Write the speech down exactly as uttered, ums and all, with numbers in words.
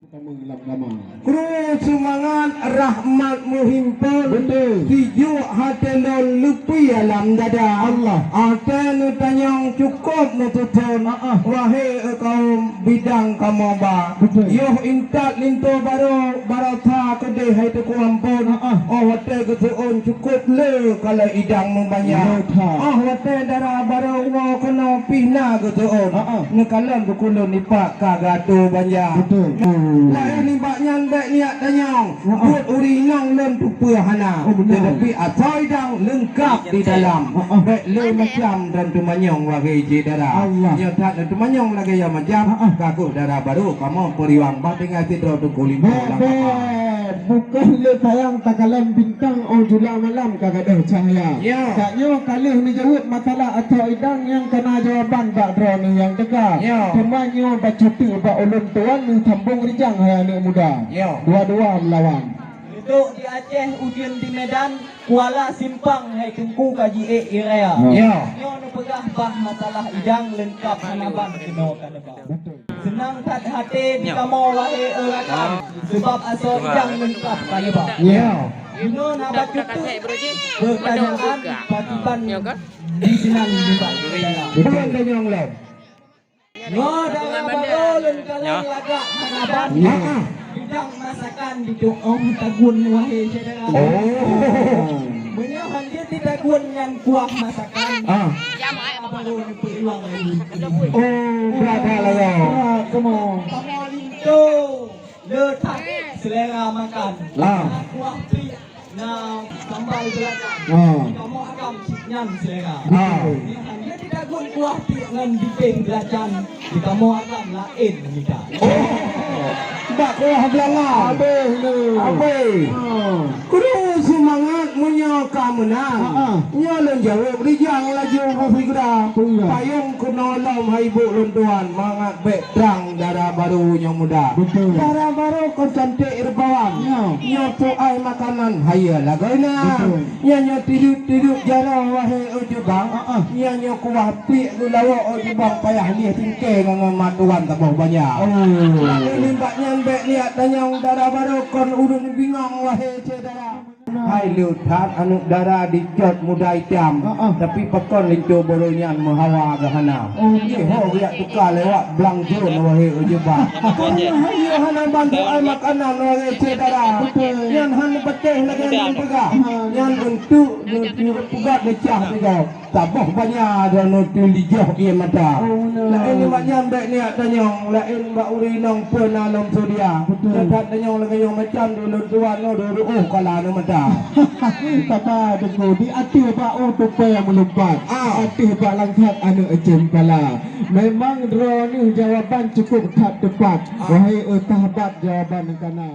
Kamu lam kama. Kru seumangat rahmat meuhimpon. Betul. Sijuek até lôn leupie lam dada. Allah. Até neutanyong cukôp meututhon. Ah, ah. Wahé kaum bidang kamoe ba. Betul. Yoh intat linto barô, baroesa keudeh hai Teungku Ampon. Ah, ah. Oh watèe geuseuôn cukôp le kalon idang meubanja. Le that. Oh watèe dara barô woe keunoe pih na geuseuôn. Ah, ah. Neukalon buku lôn ipak ka geuatô banja. Betul. Laén nibak nyan bèk niat tanyong. Heeh. Buet ureueng inong lôn tupeue hana. Oh, benar. Tetapi asoe idang leungkap di dalam. Heeh. Bèk le macam dan teumanyong wahé syedara. Allah. Nyoe that teumanyong lagèe nyan macam. Heeh. Ka keuh dara barô kamoe peuriwang bah tinggai sidroe Teungku Linto lam kama. Bèk, bèk. Bukon le sayang takalon bintang oh jula malam ka gadôh cahya. Ya. Tanyoe ka lheueh neujaweueb masalah asoe idang nyang kana jawaban bak droeneuh nyang teuka. Ya. Teuma nyoe bacut teuk bak ulôn tuan neusambong rijang hai aneuk muda. Ya. Dua-dua meulawan. Duek di Aceh, ujeuen di Medan, kuala simpang hai Teungku ka jiék ie raya. Ya. Nyoe neupeugah bah masalah idang leungkap hana ban keunoe ka neuba. Betul. Seunang that até di kamoe wahé rakan, seubab asoe idang leungkap ka neuba. Ya. Inoe na bacut teuk peutanyaan patiban di sinan nibak. Bukan tanyong lom. Nyoe dara barô lôn kalon lagak hana ban. Ya. Bidang masakan di tu'oh tagun wahé syedara. Oh. Meunyoe hanjeuet ditagun nyan kuah masakan. Ah. Barô neupeuiwang lagi. Oh, brat that lagak. Brat, kamoe. Kamoe linto. Le that seulera makan. Ah. Na kuah piek, na sambal belacan. Ah. Di kamoe agam cit nyan seulera. Ah. Nyan hana jitagun kuah piek ngon dipéng belacan. Di kamoe agam laén mita. Oh. Bak kuah beulanga. Habéh le. Habéh. Ah. Kru seumangat meunyoe ka meunang. Ah, ah. Nyoe lôn jaweueb rijang laju beusigra. Betul. Payong keunoe lom hai ibu lôn tuan, mangat bèk trang dara barô nyang muda. Betul. Dara barô kon cantik rupawan. Ya. Nyoe tuai makanan hayeue lagoina. Betul. Nyan nyoe tiduk-tiduk jaroe wahé ujubang. Ah, ah. Nyan nyoe kuah piek geulawok ujubang payah lieh tingkée ngon mat tuan saboh banja. Oh. Lalu nibak nyan bèk niat tanyong dara barô kon ureueng bingong wahé syedara. Hai le that aneuk dara dicot muda itam, ah, ah, tapi pakon linto barô nyan meuhawa geuhana. Oh. Nyoe ho geujak tuka lewat blang jôn wahé ujubang. Kon hayeue hana ban tuai makanan wahé syedara. Betul. Nyan hana patéh lagèe nyan peugah. Ah. Nyan eunteuk neupeugah neucah sigoe. Saboh banja droeneuh teulijoh ie mata. Oh, beuna. Laén nibak nyan bèk niat tanyong, laén bak ureueng inong peue na lom sedia. Betul. Nyan that tanyong lagèe nyoe macam di lôn tuan nyoe dua-dua oh kala nyoe mata. Saba Teungku, di ateueh bak oh tupée meulumpat. Ah. Ateueh bak langkat aneuk ceumpala. Memang droeneuh jawaban cukup that teupat. Ah. Wahé, eh, sahabat jawaban nyang kana.